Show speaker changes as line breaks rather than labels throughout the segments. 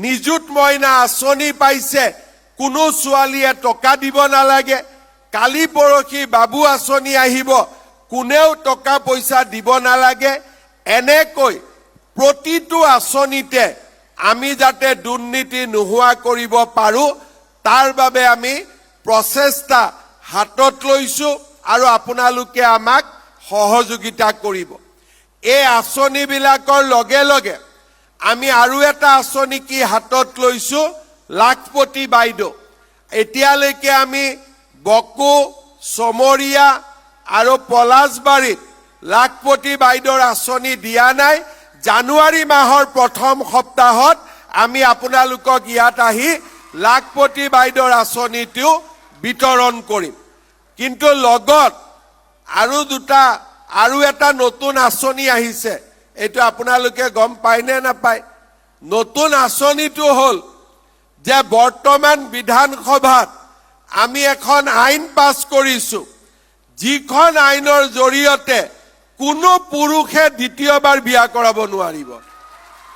নিযুত মইনা আঁচনি পাইছে, কোনো ছোৱালীয়ে টকা দিব নালাগে। কালি পৰহি বাবু আঁচনি আহিব, কোনেও টকা পইচা দিব নালাগে। এনেকৈ প্ৰতিটো আঁচনিতে আমি যাতে দুৰ্নীতি নোহোৱা কৰিব পাৰোঁ, তাৰ বাবে আমি প্ৰচেষ্টা হাতত লৈছোঁ আৰু আপোনালোকে আমাক সহযোগিতা কৰিব। এই আঁচনিবিলাকৰ লগে লগে আমি আৰু এটা আঁচনি কি হাতত লৈছোঁ, লাখপতি বাইদেউ। এতিয়ালৈকে আমি বকো, চমৰীয়া আৰু পলাশবাৰীত লাখপতি বাইদেউৰ আঁচনি দিয়া নাই। জানুৱাৰী মাহৰ প্ৰথম সপ্তাহত আমি আপোনালোকক ইয়াত আহি লাখপতি বাইদেউৰ আঁচনিটো বিতৰণ কৰিম। কিন্তু লগত আৰু দুটা, আৰু এটা নতুন আঁচনি আহিছে। এইটো আপোনালোকে গম পায়নে নাপায়? নতুন আঁচনিটো হ'ল যে বৰ্তমান বিধানসভাত আমি এখন আইন পাছ কৰিছো, যিখন আইনৰ জৰিয়তে কোনো পুৰুষে দ্বিতীয়বাৰ বিয়া কৰাব নোৱাৰিব।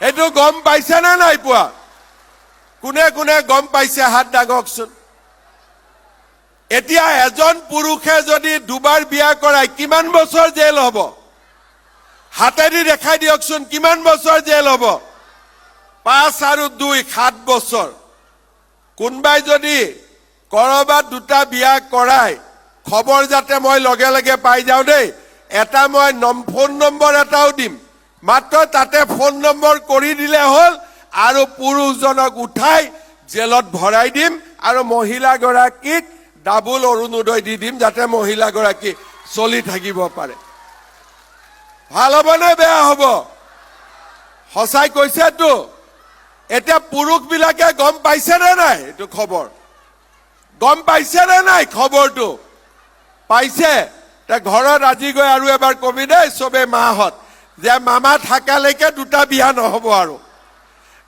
সেইটো গম পাইছে নে নাই পোৱা? কোনে কোনে গম পাইছে হাত দাঙকচোন। এতিয়া এজন পুৰুষে যদি দুবাৰ বিয়া কৰায়, কিমান বছৰ জেল হ'ব? হাতেদি দেখাই দিয়কচোন, কিমান বছৰ জেল হ'ব? 5 আৰু 2, 7 বছৰ। কোনোবাই যদি কৰবাত দুটা বিয়া কৰাই, খবৰ যাতে মই লগে লগে পাই যাওঁ দেই। এটা মই ফোন নম্বৰ এটাও দিম, মাত্ৰ তাতে ফোন নম্বৰ কৰি দিলে হ'ল আৰু পুৰুষজনক উঠাই জেলত ভৰাই দিম আৰু মহিলাগৰাকীক ডাবুল অৰুণোদয় দি দিম, যাতে মহিলাগৰাকী চলি থাকিব পাৰে। ভাল হ'ব নে বেয়া হ'ব? সঁচাই কৈছেতো? এতিয়া পুৰুষবিলাকে গম পাইছে নে নাই এইটো খবৰ? গম পাইছে নে নাই খবৰটো? পাইছে? তে ঘৰত আজি গৈ আৰু এবাৰ কবি দেই চবে, মাহঁত, যে মামা থাকালৈকে দুটা বিয়া নহ'ব আৰু।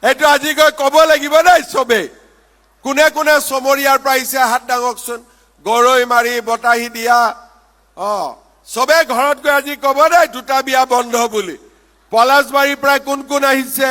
সেইটো আজি গৈ ক'ব লাগিব দেই চবেই। কোনে কোনে চমৰীয়াৰ পৰা আহিছে হাত দাঙকচোন। গৰৈ মাৰি, বতাহি দিয়া, চবে ঘৰত গৈ আজি ক'ব দেই, দুটা বিয়া বন্ধ বুলি। পলাশবাৰীৰ পৰা কোন কোন আহিছে?